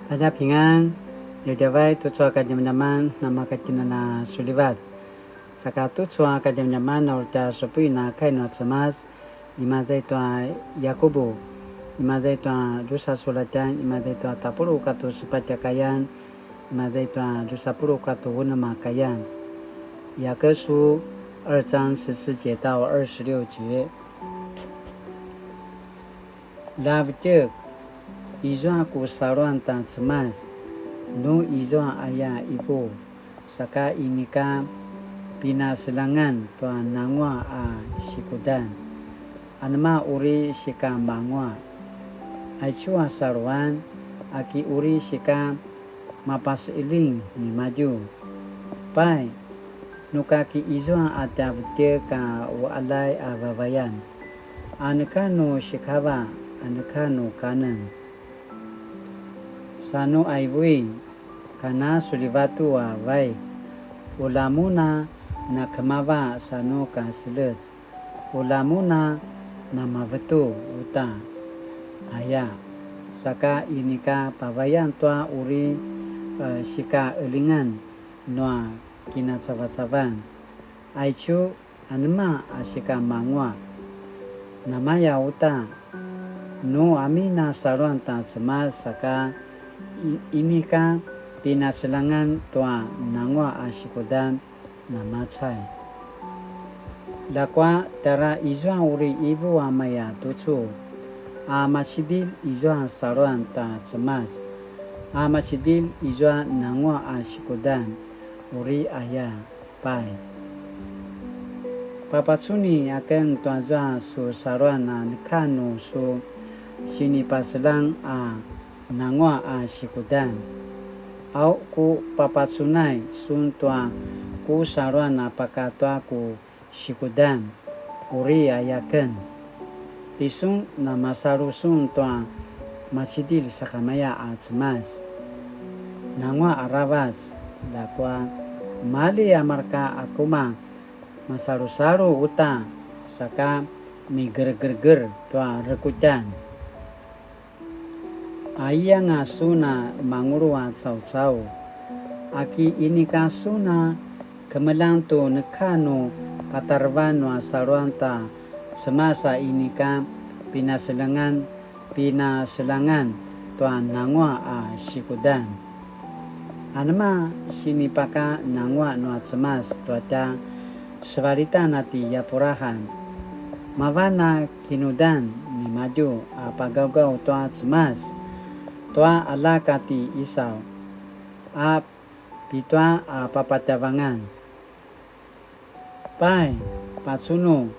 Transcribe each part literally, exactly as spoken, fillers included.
大家平安, djavadjavay tucu a kadjamadjaman namakatjinana sulivat. Saka tucu a kadjamadjaman na uri tja supuin a kai nua Cemas, imaza i tua Yakubu, imaza i tua drusa sulatjan, imaza i tua tapuluq katua sepatj a kayan, imaza i tua drusa puluq katua unem a kayan. 雅各書二章十四節到二十六節。 Ljavetjek, izua ku saluan ta Cemas, nu izua aya ivu, saka inika pinaseljangan tua nanguaq a sikudan. Anema uri sika manguaq? Aicu a saluan, aki uri sika mapaseqeljing nimadju? Pai, nu kaki izua a tja vetjek a uqaljay a vavayan, a neka nu sikava, a neka nu kanen. Sa nu aivui, kana sulivatu a vaik, ula mun a nakemava sa nu kaselec, ula mun a namavetu uta, aya, saka inika pavayan tua uri, e, sikaeljingan nua kinacavacavan. Aicu, anema a sika manguaq? Namaya uta, nu amin a saluan ta Cemas saka i-, inika pinaseljangan tua nanguaq a sikudan, namacay. Ljakua tjara izua uri ivu a maya tucu, a macidilj izua saluan ta Cemas, a macidilj izua nanguaq a sikudan, uri aya. Pai, papacuni aken tuazua su saluan a neka nu su sinipaseljang a nanguaq a sikudan. Au ku papacunay sun tua ku saluan a pakatua ku sikudan, uri aya ken. Tisun namasalu sun tua macidilj sakamaya a Cemas? Nanguaq aravac, ljakua mali a marka akuma masalusalu uta saka migergerger tua rekutjan. Aiyanga sun a mangulu a caucau, aki inika sun a kemeljang tu neka nu patarevan nua saluan ta Cemas a inika pinaseljangan, pinaseljangan tua nanguaq a sikudan. Anema sinipaka nanguaq nua Cemas tua tja sevalitan a ti Yapurahan? Mavan a kinudan nimadju a pagawgaw tua Cemas, tua aljak a ti Isaw, a pitua a papatjavangan. Pai, pacunu,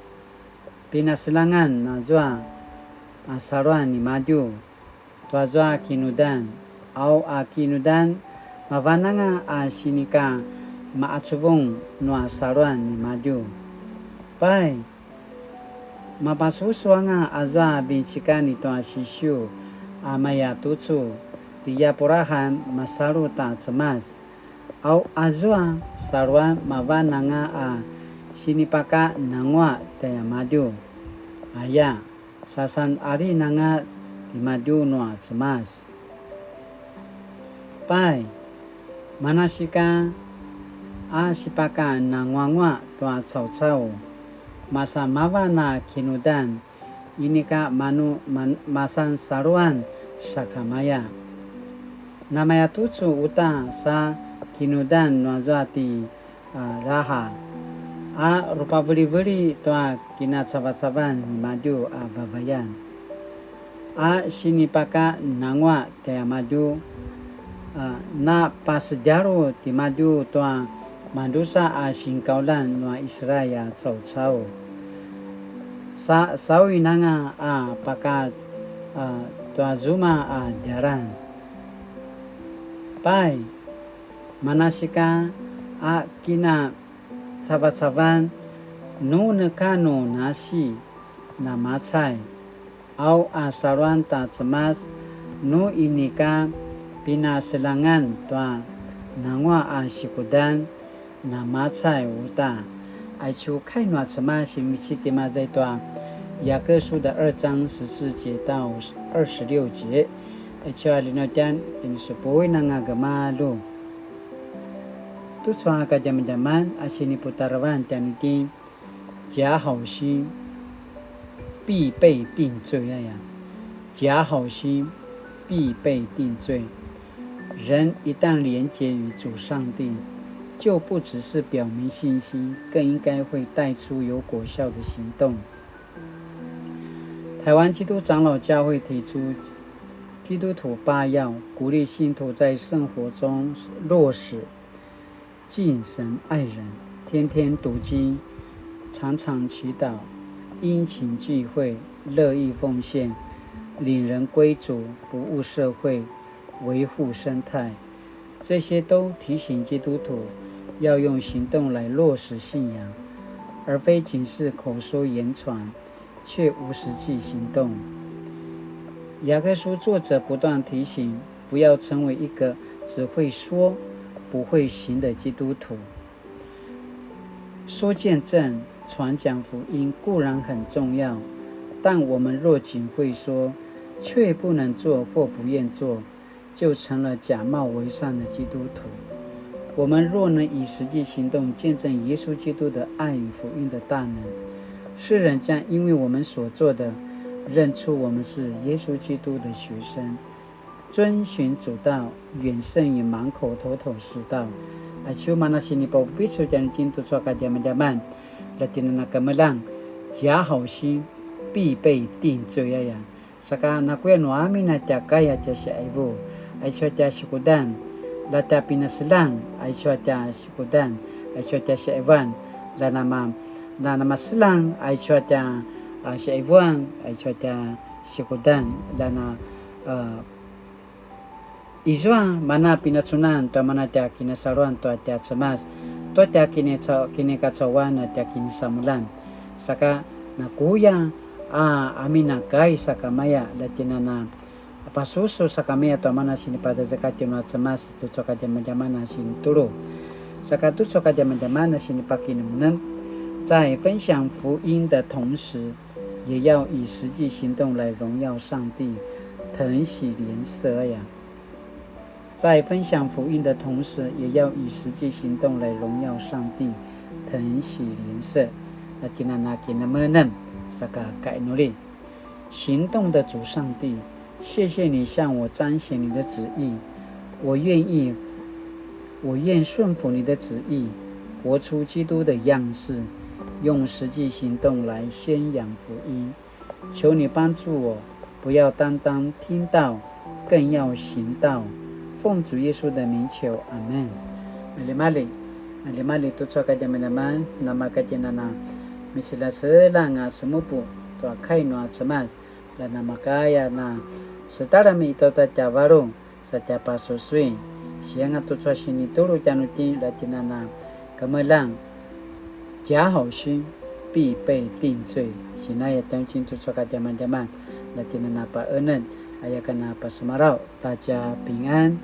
pinaseljangan nazua a saluan nimadju tuazua kinudan, au a kinudan mavananga a sinika maqacuvung nua saluan nimadju. Pai, mapasusu anga azua vinecikan i tua Sisiu a maya tucu, ti Yapurahan masalu ta Cemas, au azua saluan mavananga a sinipaka nanguaq tjaimadju. Aya, sasan alinanga timadju nua Cemas. Pai, manasika a sipaka nanguanguaq tua caucau, masa mavan a kinudan, inika manu man-, masan saluan sakamaya. Namaya tucu uta sa kinudan nuazua ti a, Rahab, a rupaveliveli tua kinacavacavan nimadju a vavayan, a sinipaka nanguaq tjaimadju, a, napasedjalu timadju tua madrusa a sinkaulan nua Israil a caucau. Sa sauinanga a paka, a, tua zuma a djalan. Pai, manasika a kinacavacavan, nu neka nu nasi, namacay, au a saluan ta Cemas, nu inika pinaseljangan tua nanguaq a sikudan, namacay uta. Aicu kai nua Cemas sinivecik imaza i tua 雅各書的二章十四節到二十六節. Aicu a linutjan, tjinisupuin anga gemalju. Tucu a kadjamadjaman a siniputarevan tjanuitjen, 假好心必被定罪 aya. 假好心必被定罪。人一旦连结于主上帝，就不只是表明信心，更应该会带出有果效的行动。台湾基督长老教会提出，基督徒八要，鼓励信徒在生活中落实敬神爱人，天天读经，常常祈祷，殷勤聚会，乐意奉献，领人归主，服务社会，维护生态。这些都提醒基督徒要用行动来落实信仰，而非仅是口说言传，却无实际行动。雅各书作者不断提醒，不要成为一个只会说不会行的基督徒。说见证、传讲福音固然很重要，但我们若仅会说，却不能做或不愿做，就成了假冒为善的基督徒。我们若能以实际行动见证耶稣基督的爱与福音的大能，世人将因为我们所做的，认出我们是耶稣基督的学生，遵循主道，远胜于满口头头是道。Aicu mana sinipaupicul tjanuitjen tucu a kadjamadjaman, la tjinana kemeljang, 假好心必被定罪 aya. Saka nakuya nu amin a tja kai a tja siqaivu, aicu a tja sikudan, la tja pinaseljang, aicu a tja sikudan, aicu a tja siqaivuan, la nama, la namaseljang, aicu a tja, a, siqaivuan, aicu a tja sikudan, la na, a, izua mana pinacunan tua mana tja kinasaluan tua tja Cemas, tua tja kinica-, kinikacauan a tja kinisamuljan. Saka nakuya a amin a kai sakamaya, la tjinana pasusu sakamaya tua mana sinipazazekatj nua Cemas tucu a kadjamadjaman a sinitulu. Saka tucu a kadjamadjaman a sinipakinemnem, 在分享福音的同时，也要以实际行动来荣耀上帝，疼惜邻舍 aya. 在分享福音的同时，也要以实际行动来荣耀上帝，疼惜邻舍。Na tjinana kinemenem, saka kainuli. 行动的主上帝，谢谢你向我彰显你的旨意，我愿意，我愿顺服你的旨意，活出基督的样式，用实际行动来宣扬福音。求你帮助我，不要单单听道，更要行道。奉主耶稣的名求，阿们。Maljimalji, maljimalji tucu a kadjamadjaman, namakatjinana, misilaselang a semupu tua kai nua Cemas, la namakaya na setaljami tua tja varung, sa tja pasusui. Sianga tucu a sinitulu tjanuitjen, la tjinana kemeljang, 假好心必被定罪. Sinaya tjanuitjen tucu a kadjamadjaman, la tjinana paeneng, aya kana pasemalaw, 大家平安.